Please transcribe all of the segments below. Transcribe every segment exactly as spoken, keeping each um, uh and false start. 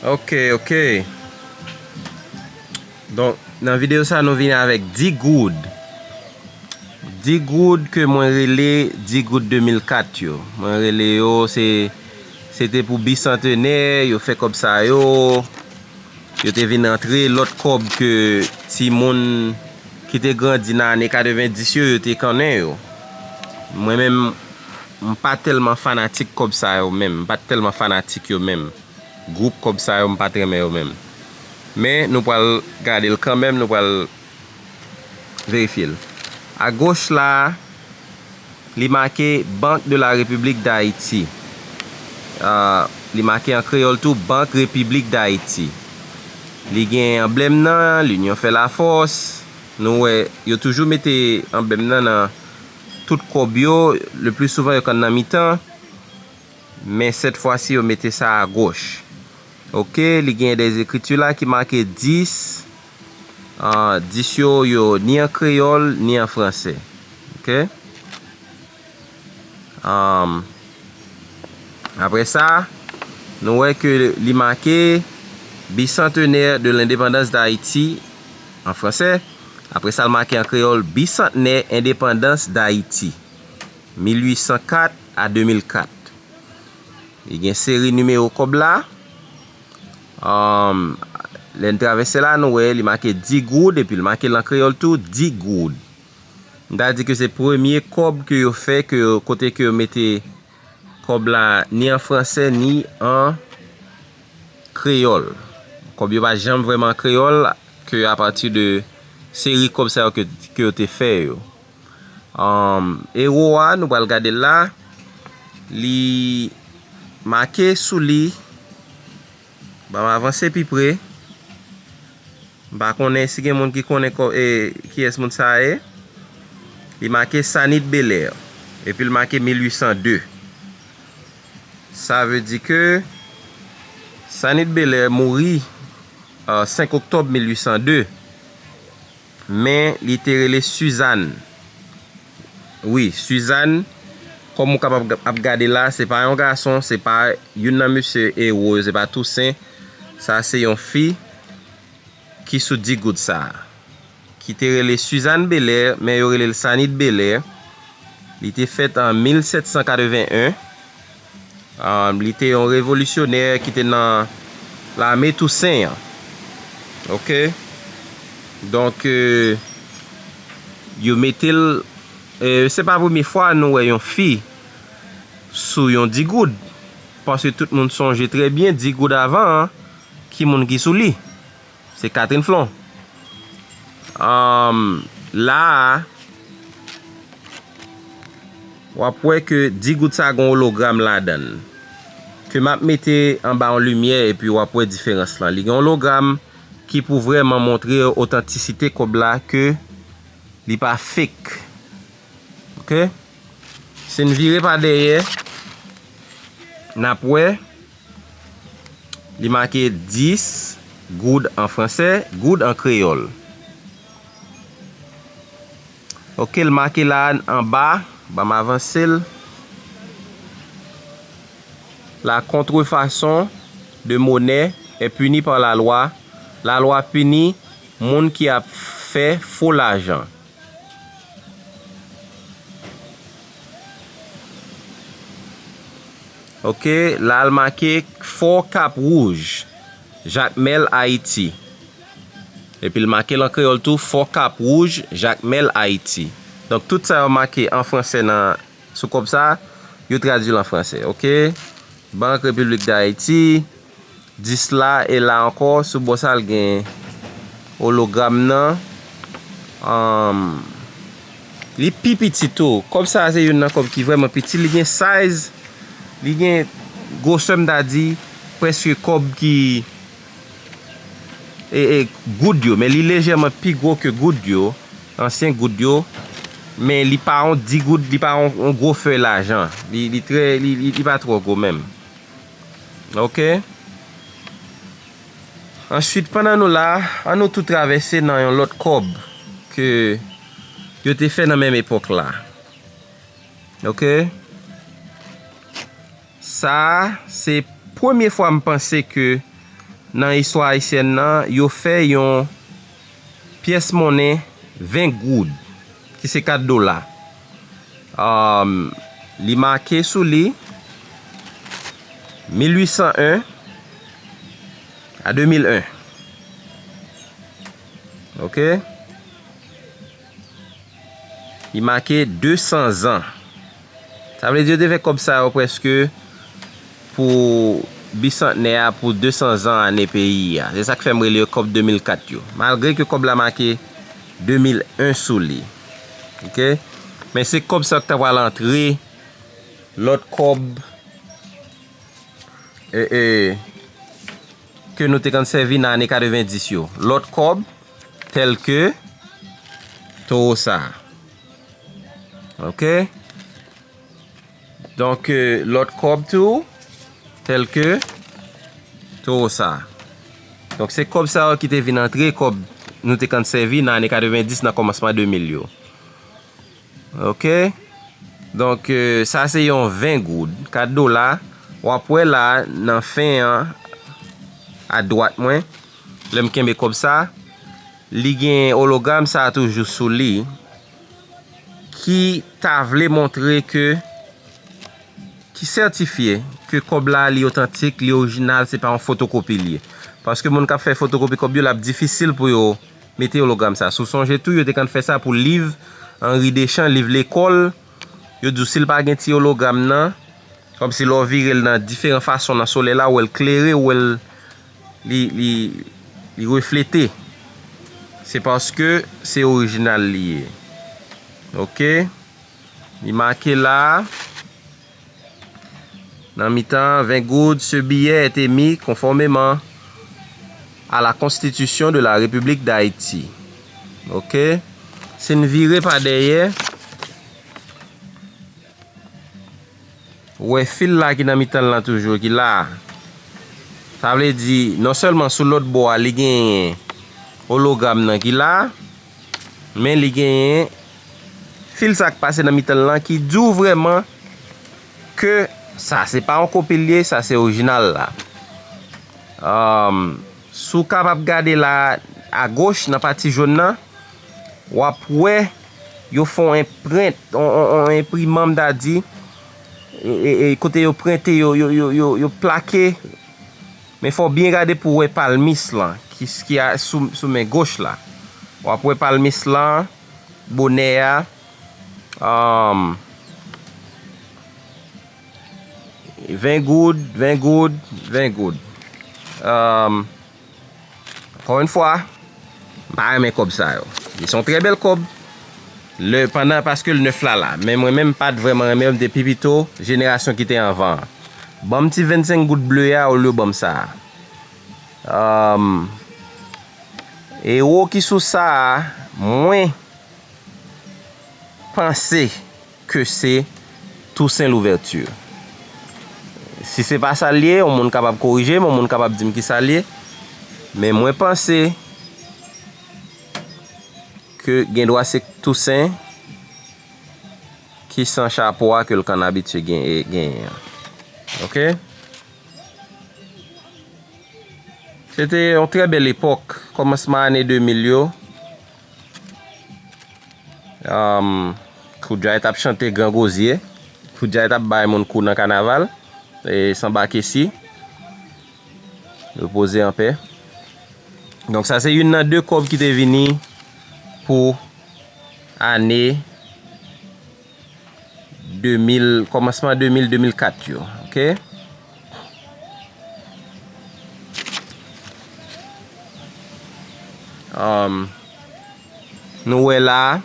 Ok, ok. Donk, nan videyo sa, nou vini avèk di goud. Di goud ke mwen rele di goud de mil kat yo. Mwen rele yo, se, se te pou bisantenè, yo fè kòb sa yo. Yo te vin antre lòt kòb ke timoun ki te grandi nan ane katrevendis yo, yo te konnen yo. Mwen menm, m pa tèlman fanatik kòb sa yo menm. M pa t tèlman fanatik yo menm. Gwoup kòb sa yo, m pa t renmen yo menm. Men, nou pral gade l kanmenm, nou pral verifye l. Agoch la, li make Banque de la République d'Haïti. Ah, li make an kreyòl tou, Banque République d'Haïti. Li gen anblèm nan, L'Union fait la force. Nou wè, yo toujou mete anblèm nan nan tout kòb yo. Le plus souvent, yo konn nan mitan. Men sèt fwa si yo mete sa agoch. Ok, li gen de ekriti la ki make dis. Ah, dis yo, yo ni an kreyòl, ni an fransè. Ok? Um, apre sa, nou wè ke li make Bicentenaire de l'Indépendance d'Haïti an fransè. Apre sa, l make an kreyòl Bicentenaire Indépendance d'Haïti, mil uit san kat a de mil kat. Li gen seri nimewo kòb la. Um, lè n travèse la, nou wè li make di goud, epi l make l an kreyòl tou, di goud. M ta di ke se premye kòb ke yo fè, ke yo, kote ke yo mete kòb la ni an fransè, ni an kreyòl. Kòb yo pa janm vrèman an kreyòl, ke apati de seri kòb sa yo ke, ke yo te fè yo. Um, ewo a, nou pral gade l la, li make sou li, ban m avanse pi pre. M pa konnen si gen moun ki konnen kò-, e, kiyès moun sa a ye. Li make Sanit Belair. Epi l make mil uit san de. Sa vle di ke Sanit Belair mouri, euh, senk oktòb mil uit san de. Men li te rele Sizàn. Wi, Sizàn, kòm ou kapab ap gade la, se pa yon gason, se pa youn nan mesye ewo yo, se pa Tousen. Sa se yon fi ki sou di goud sa a, ki te rele Sizàn Belair, men yo rele l Sanit Belair. Li te fèt an mil sèt san katreven en. Um, li te yon revolisyonè ki te nan lame Tousen an. Ok? Donk, euh, yo mete l, euh, se pa premye fwa nou wè yon fi sou yon di goud. Paske tout moun sonje trè byen di goud avan an, ki moun ki sou li. Se Catherine Flon. Um, la a, w ap wè ke di goud sa gon ologram ladan l. Ke m ap mete anba yon limyè epi w ap wè diferans lan. Li gen ologram ki pou vrèman montre otantisite kòb la ke li pa fake. Ok? Si n vire pa dèyè, n ap wè li make dis goud an fransè, goud an kreyòl. Ok, l make la anba, ban m avanse l. La contrefaçon de monnaie est punie par la loi. Lalwa pini moun ki ap fè fo lajan. Ok, la l make Fò Kap Wouj, Jakmèl, Ayiti. Epi l make l an kreyòl tou, Fò Kap Wouj, Jakmèl, Ayiti. Donk, tout sa yo make an fransè nan, sou kòb sa, yo tradui l an fransè, ok? Bank Repiblik Dayiti, dis la, e la ankò, sou bò sa, l gen ologram nan. Anm, li pi piti tou. Kòb sa a se youn nan kòb ki vrèman piti. Li gen size, li gen gwosè, m ta di, prèske kòb ki, e, e, goud yo. Men li lejèman pi gwo ke goud yo, ansyen goud yo. Men li pa yon di goud, li pa yon, yon gwo fèy lajan. Li, li trè, li, li, li pa twò gwo menm. Ok. Answit, pandan nou la, an nou tou travèse nan yon lòt kòb ke yo te fè nan menm epòk la. Ok. Sa a, se premye fwa m panse ke nan istwa ayisyèn nan, yo fè yon pyès monnen ven goud, ki se kat dola. Um, li make sou li mil uit san en a de mil en. Ok? Li make de san zan. Sa vle di yo te fè kòb sa yo prèske pou bisantnè a, pou de san zan ane peyi a. Se sa k fè m rele yo kòb de mil kat yo. Malgre ke kòb la make de mil en sou li. Ok? Men se kòb sa yo k ta pral antre lòt kòb, e, e, ke nou te konn sèvi nan ane katrevendis yo. Lòt kòb, tèl ke towo sa. Ok? Donk, e, lòt kòb tou, tèl ke towo sa. Donk, se kòb sa yo ki te vin antre, kòb nou te konn sèvi nan ane katrevendis, nan kòmansman de mil yo. Ok? Donk, e, sa se yon ven goud. Kat dola, w ap wè la, nan fen an, adwat mwen, lè m kenbe kòb sa, li gen ologram sa a toujou sou li, ki ta vle montre ke, ki sètifye ke kòb la, li otantik, li orijinal, se pa yon fotokopi li ye. Paske moun k ap fè fotokopi kòb yo, l ap difisil pou yo mete ologram sa. Si w sonje tou, yo te konn fè sa pou liv Henri Deschamps, liv lekòl. Yo di w si l pa gen ti ologram nan, kòmsi lè w vire l nan diferan fason nan solèy la, ou wè l klere, ou wè l, li, li, li reflete. Se paske se orijinal li ye. Ok? Li make la. Nan mitan, ven goud, ce billet est émis conformément à la Constitution de la République d'Haïti. Ok? Si n vire pa dèyè, ou wè fil la ki nan mitan l lan toujou, ki la. Sa vle di, non sèlman sou lòt bò a, li genyen ologram nan ki la, men li genyen fil sa k pase nan mitan l lan ki di w vrèman ke sa se pa yon kopi l ye, sa se orijinal la. Um, si w kapab gade la, agoch, nan pati jòn nan, w ap wè yo fè yon enprent, yon, yon, yon enpriman, m ta di, e, e, e, kote yo prente, yo, yo, yo, yo, yo plake. Men fò w byen gade pou w wè palmis lan, ki, ki a, sou, sou men goch la. W ap wè palmis lan, bonè a, um, ven goud, ven goud, ven goud. Um, ankò yon fwa, m pa renmen kòb sa yo. Li se yon trè bèl kòb. Lè, pandan, paske l nèf la la. Men mwen menm, m pa t vrèman renmen l, m te pi pito jenerasyon ki te anvan an. Ban m ti vennsenk goud ble a olye w ban m sa a. Um, ewo ki sou sa a, mwen panse ke se Toussaint Louverture. Si se pa sa l ye, yon moun kapab korije m, yon moun kapab di m ki sa l ye. Men mwen panse ke gendwa se Toussaint ki san chapo a ke l konn abitye gen-, genyen an. Ok? Se te yon trè bèl epòk, kòmansman ane de mil yo. Um, Koudjay t ap chante Gran Gozye. Koudjay t ap bay moun kou nan kanaval. E Sanba Kesi. Repoze anpè. Donk, sa se youn nan de kòb ki te vini pou ane de mil, kòmansman de mil, de mil kat yo. Ok? Um, nou wè la,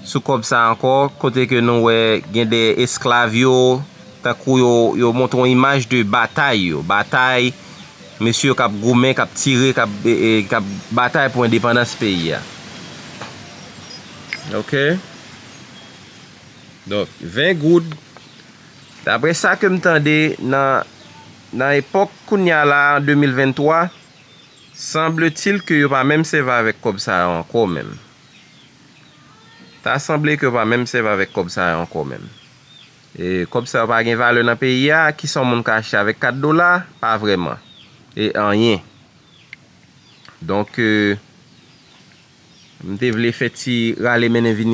sou kòb sa ankò, kote ke nou wè gen de esklav yo, tankou yo, yo montre yon imaj de batay yo. Batay, mesye yo k ap goumen, k ap tire, k ap, e, e, k ap batay pou endepandans peyi a. Ok? Donk, ven goud. Daprè sa ke m tande nan, nan epòk kounye a la, an de mil venntwa, sanble-t-il ke yo pa menm sèvi avèk kòb sa yo ankò menm. Ta sanble ke yo pa menm sèvi avèk kòb sa yo ankò menm. E kòb sa yo pa gen valè nan peyi a, kisa yon moun ka achte avèk kat dola? Pa vrèman. e anyen. Donk, euh, m te vle fè ti rale mennen vini